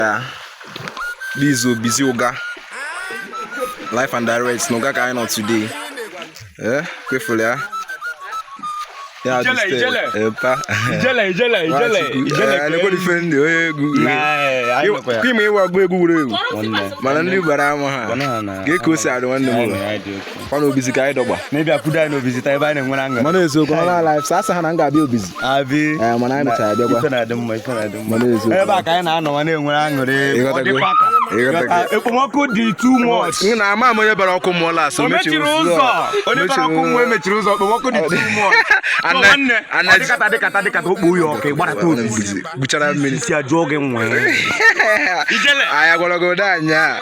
Ya, this Obizi Uga live and direct na Uga ka anyị nọ today. Eh, kwefụrụ ya ya. Ijele, ijele. Epa. Ijele, ijele, ijele, ijele. Eh, nekwe ife ndị onye egwu. Anyị nọkwa ya. Kwime ịwa ọgụ egwu wuru ewu. Nwanne. Mana ndị gbara ama ha. Banana. Gee ka o si adị, nwanne m ụlọ. Kwa na Obizi ka anyị dọgba. N'ebe akwụdo anyị n'Obizi taa, ebe anyị na-enwere aṅụrị. Mana eziokwu, ọ na live sasa ha na m ga-abịa Obizi. Abi. Eh, mana anyị mechara bịakwa. Ife na-adị mma, ife na-adị mma. Mana eziokwu. Ebe a ka anyị na-anọ ma na-enwere aṅụrị. Ịghọtago? Ọ dịkwa ka. Ịghọtago? Ịghọta? Ekpomọkụ dị too much. M na-ama m onye bara ọkụ mmụọ la so O mechiri ụzọ. Onye bara ọkụ mmụọ emechiri ụzọ, ekpomọkụ dị too much. So, nwanne, ọ dịkata dịkata dịkata okpu ya ọka ịgbadata Obizi. Gbuchara mmiri. Isi ajụọ gị nwee. Ijele. Anyị agwara gị ụda anya.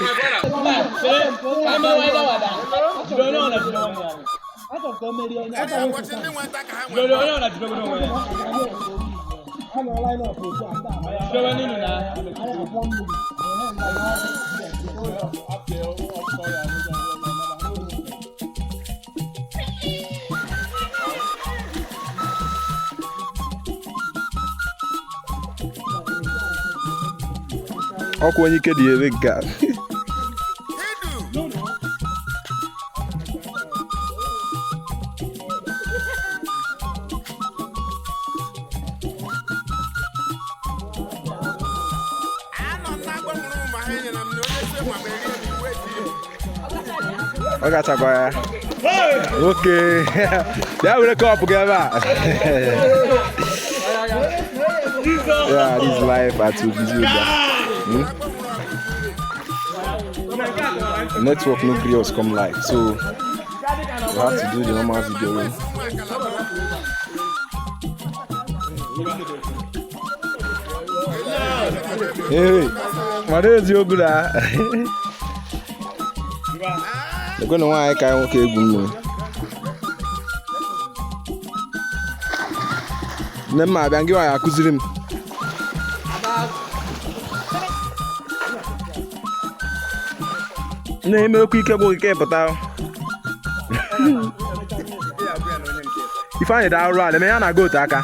Ọkwa onye ike dị ebe nke a. Ọ gachakwa ya. Oke bịa were cup gị ebe a. Yeah, this is life at Obizi Uga. Network no gree us come live, so we have to do the normal video way. Hey, mana eziokwu na lekwe na nwaanyị ka nwoke egwu mmiri. Nne m abịa, ngị nwaanyị akụziri m. Na-eme okwu ike bụ ike pụta. Ifeanyị da arụ ala eme ya na-aga otu aka.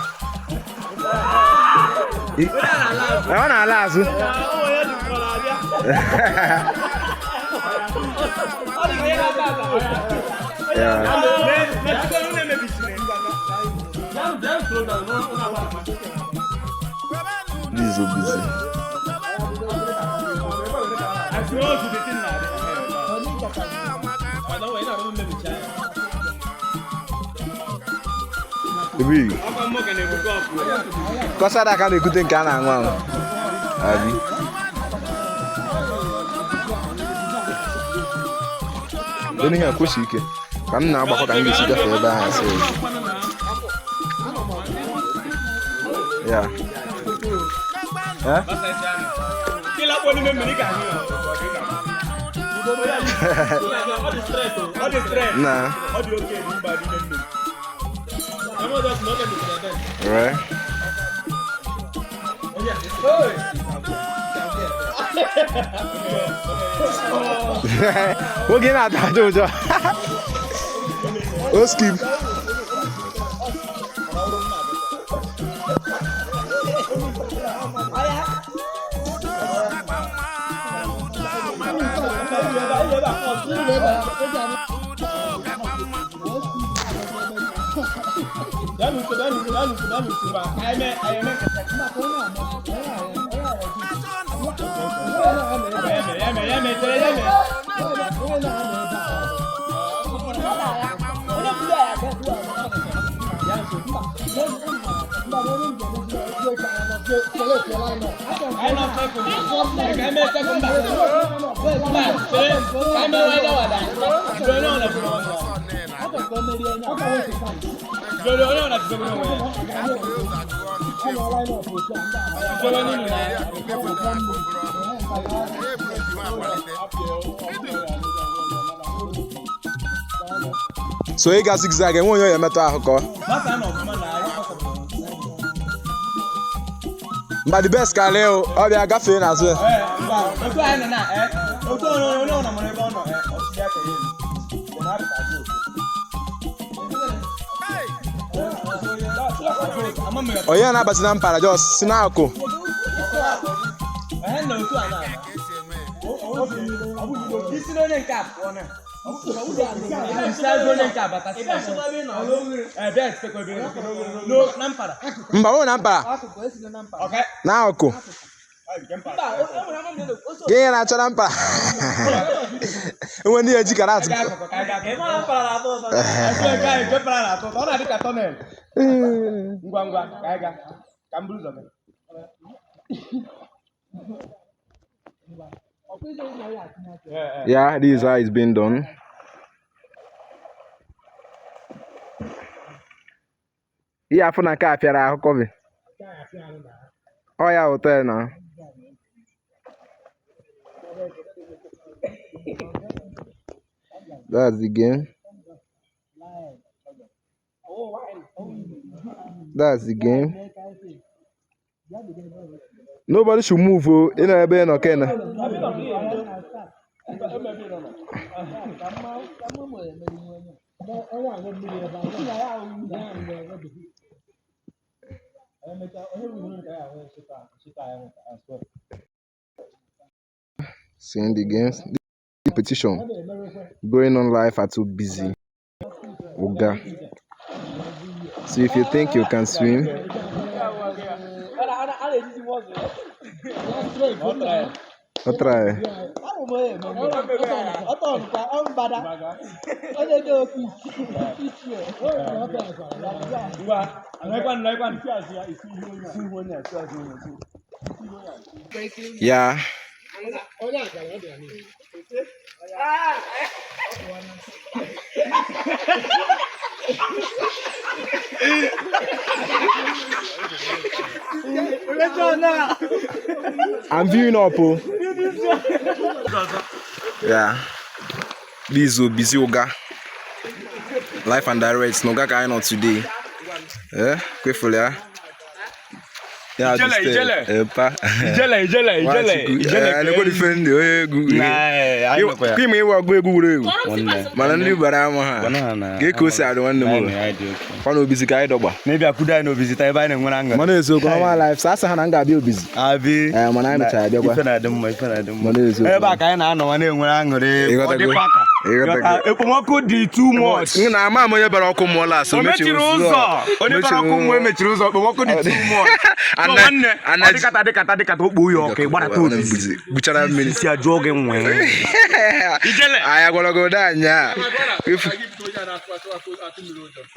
Ọ na-ala azụ. Yeah. This is Obizi. Ebi. Kọsada aka na-ekute nke a na-aṅụ aṅụ. Abi. Onye ihe akwụsị ike ka m na-agbakọ ka m ga-esi gafee ebe ahụ asị. Ya. Eh? Na. Right. Oge na-atụ atụ ụjọ. O skip. So ị ga zigzag, enwe onye ya emetụ ahụ ka ọ mba. The best ka lee o, ọ bịa gafee n'azụ ya. Otu anyị nọ na otu onye ọ nọ mara ebe ọ nọ ọchịchị aka ya elu. Na-apụta. Onye na-abazi na mpara jos si n'akụ. Isi n'onye nke a pụọ na. Isi azụ onye nke a bata si azụ. Ee, bịa sitekwa ebe ị nọ. Na mpara. Mba, ọ na mpara. Okay. N'akụkụ. Gịnị na-achọ na mpa? Enwe ndị eji karat. Akụkụ ka anyị gaa. Esi nke anyị nke para na-atọ ụtọ. Ọ na-adị ka tọnel. Ngwa ngwa ka anyị gaa. Ka m buru ụzọ gaa. Yeah, this is how it's been done. Ihe afụ na nke a fịara ahụ kọfị. Ọ ya ụtọ ya na. That's the game. That's the game. Nobody should move. Oh, ị nọ ebe ị nọ Ken. Seeing the games, the competition going on live at Ubizi Uga. So if you think you can swim, I'll try. Ngwa, nọịkwanụ, nọịkwanụ. Isi ihu onye a, isi azụ onye a, isi. Yeah. I'm viewing up. Oh. Yeah. This is Busy Oga. Life and direct. No ka anyị nọ today. Eh? Kwefule ya. Ya Ijele, ijele. Epa. Ijele, ijele, ijele, ijele. Eh, nekwe ife ndị onye egwu. Na, anyị nọkwa ya. Kwime iwe ọgụ egwu wuru ewu. Nwanne. Mana ndị bara ama ha. Banana. Gee ka o si adị nwanne m. Anyị dị oke. Kwa na Obizi ka anyị dọgba. N'ịbịa kwudo anyị n'Obizi taa ebe anyị na-enwere aṅụrị. Mana eziokwu normal life sasa ha na m ga-abịa Obizi. Abi. Eh, mana anyị mechara bịakwa. Ife na-adị mma, ife na-adị mma. Mana eziokwu. Ebe a ka anyị na-anọ ma na-enwere aṅụrị. Ịghọtago. Ọ dịkwa ka. Ịghọtago. Ịghọta, ekpomọkụ dị too much. M na-ama m onye bara ọkụ mmụọ last. O mechiri ụzọ. Onye bara ọkụ mmụọ emechiri ụzọ, ekpomọkụ dị too much. So nwanne, ọ dịkata dịkata dịkata okpo ya ọkụ ịgbadata Obizi. Gbuchara mmiri. Isi ajụọ gị nwee. Ijele. Anyị agwara gị ụda anya.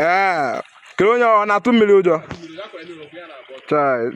Ee, kedu onye ọ na-atụ mmiri ụjọ? Chai.